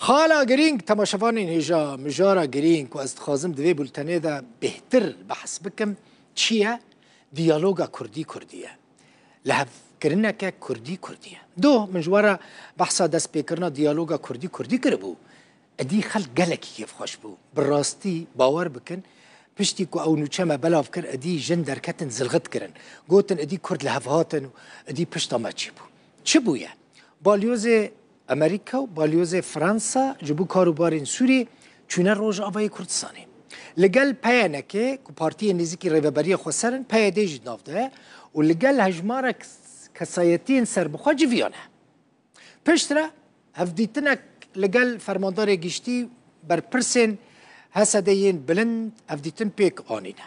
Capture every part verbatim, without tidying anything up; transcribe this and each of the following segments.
Xala girîng, temaşevanên hêja, mijara girîng ku ez dixwazim di vê bultenê de bêhtir behs bikim, çi ye? Diyaloga Kurdî-Kurdî ye. Lihevkirineke Kurdî-Kurdî ye. Doh, min ji we re behsa destpêkirina diyaloga Kurdî-Kurdî kiribû. Êdî xelk gelekî kêfxweş bû. Bi rastî, bawer bikin, piştî ku ew nûçe me belav kir, êdî jin derketin zilxit kirin. Gotin, êdî Kurd li hev hatin û êdî pişta me çêbû. Çi bûye? Balyozê Amerîka û balyozê Fransa ji bo kar û barên Sûriyê çûne Rojavayê Kurdistanê. Li gel P Y N'ê ku partiyên nêzîkî Rêveberiya Xweser in, P Y D'ê jî di nav de ye û li gel hejmarek kesayetiyên serbixwe civiyane. Piştre hevdîtinek li gel Fermandarê Giştî, berpirsên H S D'ê yên bilind hevdîtin pêk anîne.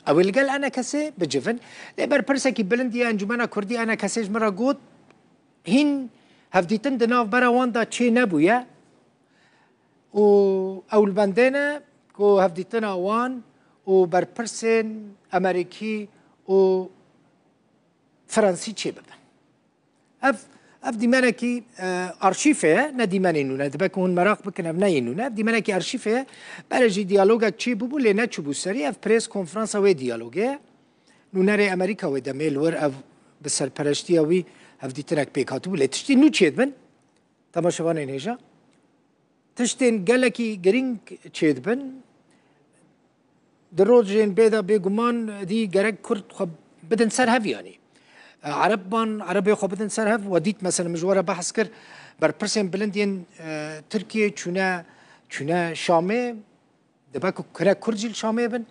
Ew ê li gel E N K S'ê bicivin. Lê berpirsekî bilind yê Encûmena Kurdî E N K S'ê ji min re got, hîn hevdîtin di navbera wan de çê nebûye û ew li bendê ne ku hevdîtina wan û berpirsên Amerîkî û Fransî çêbibin. Ev, ev dîmenekî, e, arşîfê ye, ne dîmenê nûne. Dibe ku hûn meraq bikin, ev ne yê nûne. Ev dîmenekî arşîfê ye. Berê jî diyalogek çêbûbû, lê neçûbû serî. Ev prês konferansa wê diyalogê ye. Nûnerê Amerîka wê demê li wir ev bi serpereştiya wî hevdîtinek pêk hatibû. Lê tiştî nû çêdibin, temaşevanên hêja, tiştên gelekî girîng çêdibin. Di rojên bê de bêguman dî gerek Kurd xwe bidin ser hev yanî. E, Ereb ban, Erebê xwe bidin ser hev. We dît, mesela, min ji we re behs kir, berpirsên bilind yên, e, Tirkiyê çûne, çûne Şamê, dibe ku gerek Kurd jî li Şamê bin.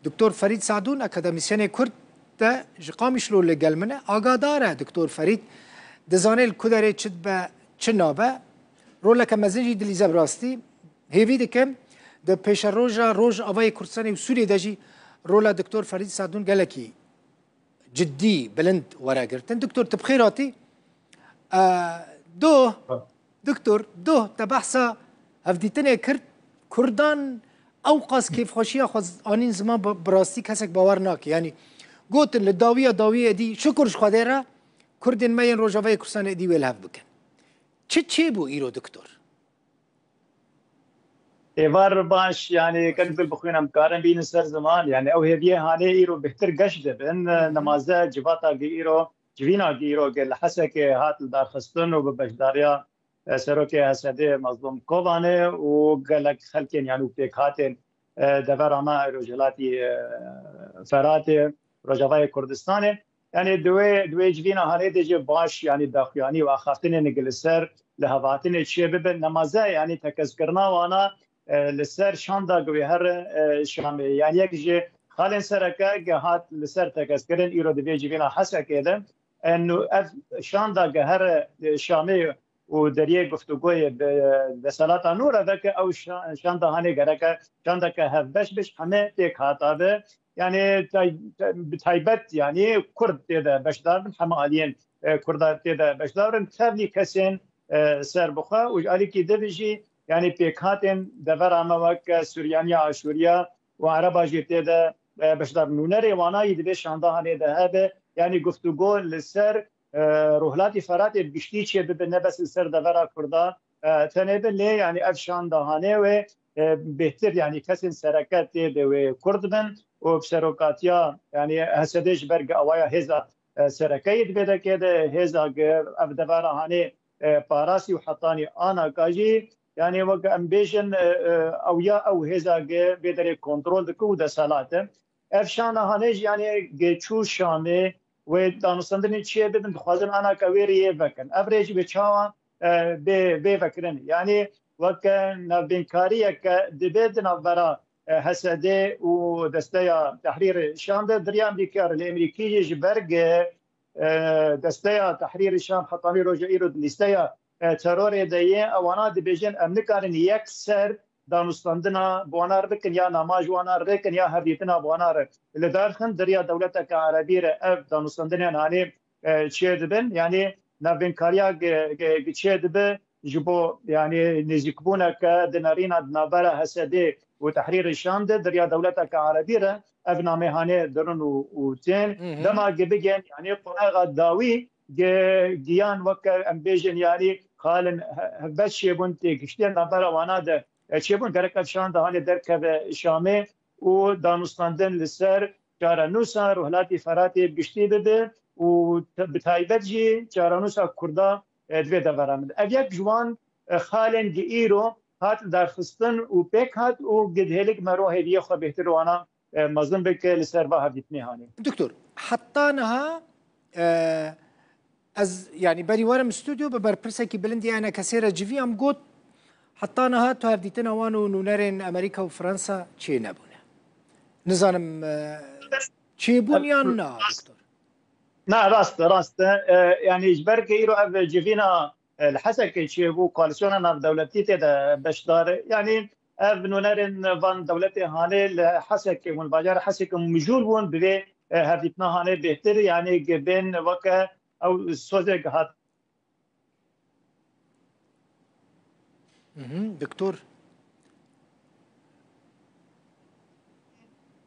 Doktor Ferîd Sadûn, akademîsyenê Kurd de ji Qamişlo li gel min e. Agadar e Doktor Ferîd, dizane li ku derê çi dibe, çi nabe. Roleke mezin jî dilîze bi rastî. Hêvî dikim, di pêşeroja Rojavayê Kurdistanê û Sûriyê de jî rola Doktor Ferîd Sadûn gelekî cidî, bilind were girtin. Doktor, tu bi xêr hatî. E, doh, Doktor, doh, te behsa hevdîtinê kir, Kurdan ew qas kêfxweşiya xwe z-, anîn ziman, bi, bi rastî kesek bawer nake. Yanî gotin, li dawiya dawiyê êdî, şukur ji Xwedê re, Kurdên me yên Rojavayê Kurdistanê êdî wê li hev bikin. Çi çêbû îro, Doktor? Êvar baş, yani gelek dil bixwînim, karin bînin ser ziman. Yani ew hêviyê hanê îro bêhtir geş dibin. Nemaze civata gi îro, civîna gi îro gi li Hesekê hat li darxistin û bi beşdariya, e, serokê H S D'ê Mazlûm Kobanê û gelek xelkên, yani û pêkhatên, e, devera me rojhilatî, e, Feratê, Rojavayê Kurdistanê. Yani di wê, di wê civîna hanê de jî baş, yani daxuyanî û axaftinên gi li ser li hevatinê çê bibin. Nemaze, yani tekeskirina wana, e, li ser şanda gi wê here, e, Şamê. Yani yek ji xalên sereke gi hat li ser tekeskirin îro di vê civîna Hesekê de. E, nû ev şanda gi here, e, Şamê û deriyê guftûgoyê bi desthilata nû re veke ew şa-, şanda hanê gereke şandeke hevbeş biş heme pêk hata bi. Yani tay-, tay-, bi taybet yani Kurd tê de beşdar bin, heme aliyên, e, Kurda tê de beşdar bin, tevlî kesên, e, serbixwe û ji alîkî din jî yani pêkhatên devera me weke Suryaniya, Aşûriya û Ereba jî tê de, e, beşdar bin. Nûnerê wana yî di vê şanda hanê de hebe, yani guftûgo li ser, e, Rojhilatî Feratê bi giştî çê bibe, ne bes li ser devera Kurda, e, tenê be, lê yani ev şanda hanê wê, e, bêhtir yani kesên sereke tê de wê Kurd bin û bi serokatiya yani H S D'ê ji ber gi awaya hêza, e, sereke yê di vê dekê de hêza gi ev devera hanê, e, parasî û hetanî anaka jî yani wek em bêjin, e, e, ew ya ew hêza gi vê derê kontrol dike û desthilat e. Ev şana hanê jî yani gi çû Şamê wê danûstandinê çiyê bibin, dixwazin anaka wê rê yê vekin. Ev rê jî bi çawa, e, bê, bê vekirin? Yani weke navbênkariyeke dibe di navbera, e, H S D û Desteya Tehrîrê Şam de, di riya Amerîkî re, lê Amerîkî jî ji ber gi, e, Desteya Tehrîrê Şam hetanî roja îro di lîsteya, e, terorê de ye, ewana dibêjin, em nikarin yek ser danûstandina bi wana re bikin, ya nama ji wana re rêkin, ya hevdîtina bi wana re li dar xin. Di riya dewleteke erebî re ev danûstandinên hanê, e, çê dibin. Yanî navbênkariya gi, gi, gi çê dibe ji bo, yanî, nêzîkbûneke di nerîna di navbera H S D û Tehrîrê Şam de, di riya dewleteke erebî re ev namê hanê dirin û, û tên. Hı hı. Dema gi bigên, yanî, qonaxa dawî gi, giyan weke em bêjin, yanî, qalin he-, hevbeş çêbûn tê giştiya navbera wana de, e, çêbûn gerek ev şan de hanê derkeve Şamê û danûstandin li ser çarenûsa Rûhilatê Feratê bi giştî bibe û te-, bi taybet jî çarenûsa Kurda, e, di vê devera min de. Ev yek ji wan, e, xalên gi îro hat darxistin û pêk hat û gi dihêlik me ro hêviyê xwe bêhtir wana, e, mezin bike li ser va hevdîtinê hanê. Doktor, heta niha, e, ez, yanî berî werim stûdyo bi berpirsekî bilind ya ENKSê re civiyam, got, heta niha tu hevdîtina wan û nûnerên Amerîka û Fransa çê nebûne. Nizanim, e, çêbûn yan na, doktor? Na, rast e, rast e. E, yanî ji ber ku îro ev civîna, e, li Hesekê çêbû, koalîsyona navdewletî tê de beşdar e. Yanî ev nûnerên van dewletê hanê li Hesekê bûn, bajarê Hesekê mijûl bûn, bi vê, e, hevdîtina hanê bêhtir, yanî gi bên weke ew sozê gihat. Mhm, doktor.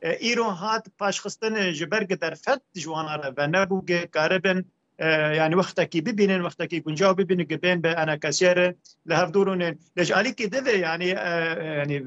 E, îro hat paşxistin ji ber gi derfet ji wana re venebû gi karibin, e, yanî wextekî bibînin, wextekî guncaw bibînin, gi bên bi ENKSê re li hevdû rûnin. Lê ji alîkî di ve, yanî, e, yanî,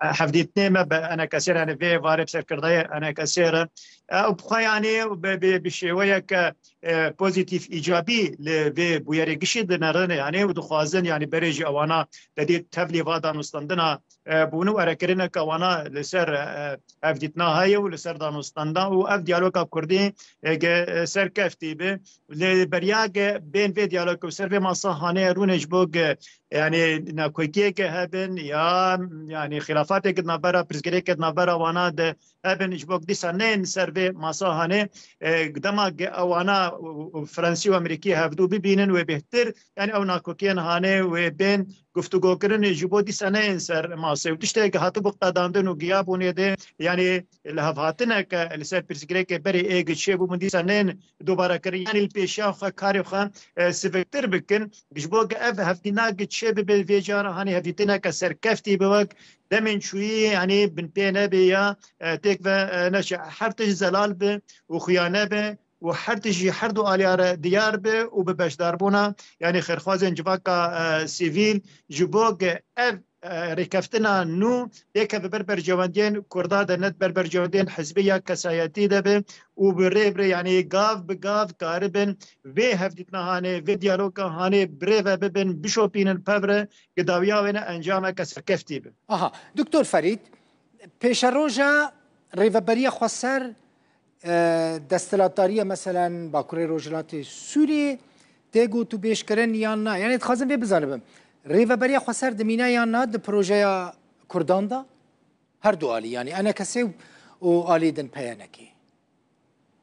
hevdîtinê me bi ENKSê re, yanî vê varê bi serkirdeyê ENKSê re, e, û bi xwe, yanî bi, bi, bi şêweyeke, e, pozîtîf, îcabî li vê bûyerê gişî dinêrin, yanî û dixwazin, yanî berê jî ewana te dî tevlî va danûstandina, e, bûn û erekirîneke wana li ser, e, hevdîtina heye û li ser danûstanda û ev diyaloga kurdî, e, ge, e, serkeftî bi. Lê beriya ge bên vê diyalog û ser vê masa hanê rûnê ji bo ge, yanî nakokiyeke hebin ya, yanî xilafateke di navbera, pirsgirêke di navbera wana de hebin, ji bo dîsa neyên ser vê masa hanê, e, dema ge ewana û, û Fransî û Amerîkî hevdû bibînin wê bêhtir, yanî ew nakokiyên hanê wê bên guftûgokirinê ji bo dîsa neyên ser masê û tiştek hatibû qedandin û giyabûnê de, yanî li hevhatineke li ser pirsgirêkê berê ê gi çêbûbûn dîsa neyên dubare kirin, yanî li pêşiya xwe karê xwe, e, siviktir bikin. Ji bo ge ev hevdîna gi çê bibe vê cara hanê hevdîtineke serkeftî bi wek demên çûyî, yanî bin pê nebe ya, e, têk ve, e, neçe. Her tişt zelal be û xuya nebe û her tişt jî her du aliya re diyar be û bi beşdarbûna, yanî xêrxwazên civaka, e, sivîl ji bo ge ev, e, rêkeftina nû pêkeve ber berjewendiyên Kurda de, ne ber berjewendiyên hizbî ya kesayetî de be û bi rê bi rê, yanî gav bi gav karibin vê hevdîtina hanê, vê diyaloga hanê bi rê ve bibin, bişopînin pevre, gi dawiya wê ne encameke serkeftî be. Aha, Doktor Ferîd, pêşeroja Rêveberiya Xweser, e, desthilatdariya, meselen, Bakurê Rojhilatê Sûriyê tê gotûbêjkirin yan na? Yanî dixwazim vê bizanibim. Rêveberiya Xweser dimîne yan na di projeya Kurdan de? Her du alî, yanî ENKSê û alî din PYNKê.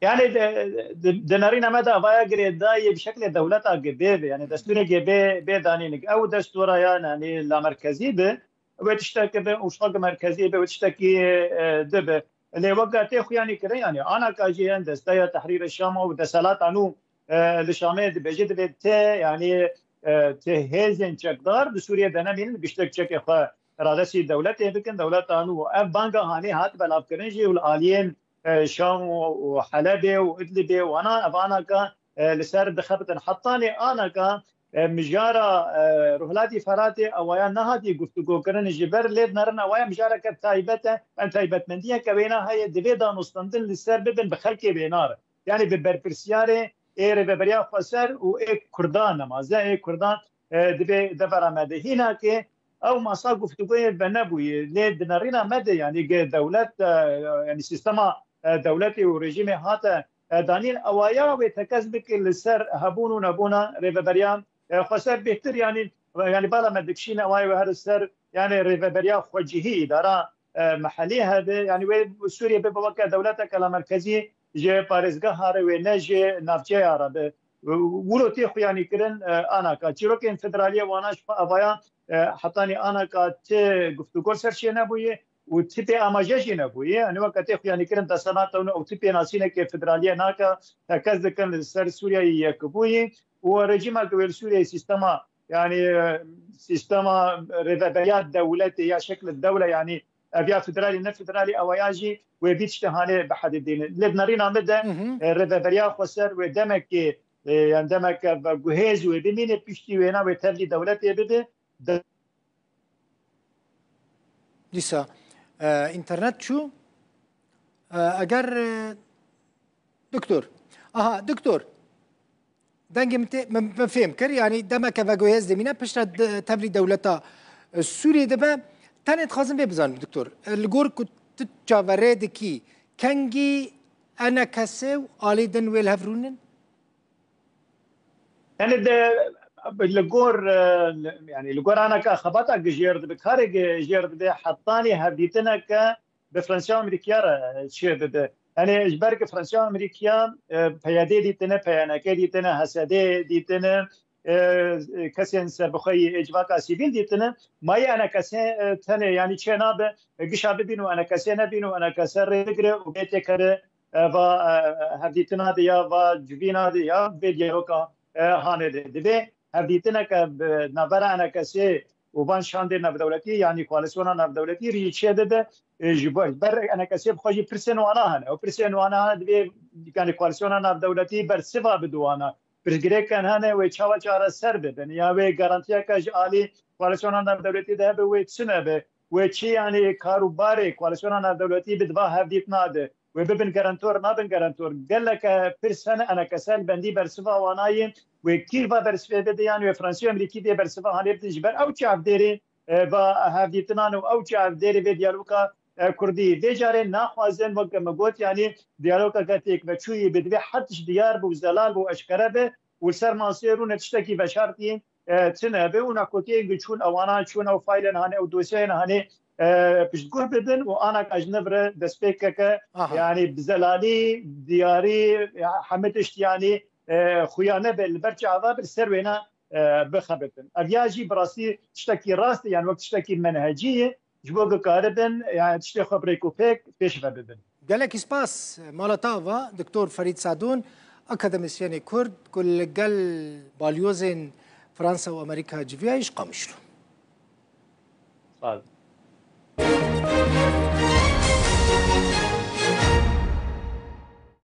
Yanî di, di, di nerîna me de avaya girêdayî bi şeklê dewleta G B be, yanî destûrê G B bê danîn. Ew destûra ya, yanî lamerkezî be, wê tiştekî be, û şoke merkezî be, wê tiştekî, e, di be. Lê weke tê xuyanî kirin, yanî anaka jî yên Desteya Tehrîrê Şam û desthilata nû, e, li Şamê dibêje, divê tê, yanî, e, tê hêzên çekdar di Sûriyê de nemînin, giştek çekê xwe radestî dewletê bikin, dewleta nû. Ev banga hanê hat belavkirin jî û li aliyên, e, Şam û, û Helebê û Idlibê û ana, ev anaka, e, li ser dixebitin. Hetanê anaka, e, mijara, e, Rûhilatî Feratê awaya nehatî guftûgokirin ji ber lê dinerin awaya mijareke taybet e, em taybetmendiyeke wêna heye, divê danûstandin li ser bibin bi xelkê wêna re. Yanî bi berpirsiyarê ê Rêveberiya Xweser û ê Kurdan, nemaze ê Kurdan, e, divê devera me de. Hînakê ew masa guftûgoyê venebûyê, lê di nerîna me de, yanî ge dewlet, e, yanî sîstema, e, dewletê û rejîmê hate, e, danîn, ewaya wê tekez bike li ser hebûn û nebûna Rêveberiya, e, Xweser bêhtir, yanî, yanî bala me dikişîne ewayê wê her ser, yanî Rêveberiya Xwecihî, îdara, e, mehellî hebe, yanî wê Sûriyê bibe weke dewleteke lamerkezî ji parêzgeha re wê ne ji navçeya re be. Wilo tê xuyanîkirin, e, anaka. Çîrokên federaliyê wana ji xwe evaya, e, hetanî anaka ti guftûgo ser çê nebûye û ti pê amaje jî nebûye. Yanî weke tê xuyanîkirin desthilat ew ne û ti pênasînekê federaliyê nake, tekez dikin li ser Sûriyeyê yekbûyî û rejîma ku wê li Sûriyeyê sîstema, yanî, e, sîstema rêveberiya dewletê ya şekli dewle, yanî ev ya federalî ne federalî, ewa ya jî wê vî tiştê hanê bihedidînin. Lê di nerîna min de, Hı hı. e, Rêveberiya Xweser wê demekê e, yan demeke veguhêz wê bimîne, piştî wêna wê tevlî dewletê bibe. De- Dîsa e, înternet çû. E, eger e, doktor, aha doktor, dengê min tê, min, min fêm kir, yanî demeke veguhêz dimîne, piştre de, tevlî dewleta e, Sûriyê dibe. Tenê dixwazim vê bizanim doktor. E, li gor ku tu çaverê dikî, kengî enekesê û alî din wê li hev rûnin? Yani de li gor e, yani li gor anaka xebata gijêr dibe, karê gijêr dibe, hetanî hevdîtineke bi Fransa Amerîkiya re çê dibe. Yani ji ber ki Fransa Amerîkiya e, P Y D dîtine, P Y N K dîtine, H S D dîtine, e, kesên serbixwe yê civaka sivîl dîtine, mayê enekesê e, tenê yani çê nabe, e, gişa bibîn û enekesê nebîn û enekese rê bigire û bê têkeve e, va e, hevdîtina de ya va civîna de ya vê diyaloga e, hanê de. Divê hevdîtineke bi navbera enekesê û van şandê navdewletî, yanî koalîsyona navdewletî rî çê de de e, ji bo- ber enekesê bi xwe jî pirsên wana hene. Ew pirsên wana hene divê yani koalîsyona navdewletî bersiva bide wana. Pirsgirêkên hene wê çawa çareser bibin ya wê garantiyeke ji alî koalîsyona navdewletî de hebe wê çi nebe? Wê çi yani kar û barê koalîsyona navdewletî bi diva hevdîtina de? Wê bibin garantor, nabin garantor? Geleke pirs hene enekese li bendî bersiva wana ye. Wê kî va bersivê bide yan wê Fransî û Amerîkî vê bersiva hanê bidin ji ber ew çavdêrê e, va hevdîtinan û ew çavdêrê vê diyaloga e, kurdî. Vê carê naxwazin weke min got yani diyalogeke têkveçûyî bi divê her tişt diyar bi û zelal bi û eşkere be û li ser masê rûne tiştekî veşartî e, tune be û nakokeyên ku çûn ewana çûn ew faylên hanê ew dosyayên hanê e, piştguh bibin û anaka ji nivre destpêkeke yani bi zelalî diyarî hemî tişt yani e, xuya nebe li ber çava bir ser wêna e, bixebitin. Ev ya jî bi rastî tiştekî rast e, yani wek tiştekî menhecî ye, ji bo ku karibin yani tiştê xwe bi rêk û pêk pêş ve bibin. Gelekî spas. Mala te ava, Doktor Ferîd Sadûn, akademîsyenê Kurd ku li gel balyozên Fransa û Amerîka civiyayî ji Qamişlo. Sağ olun.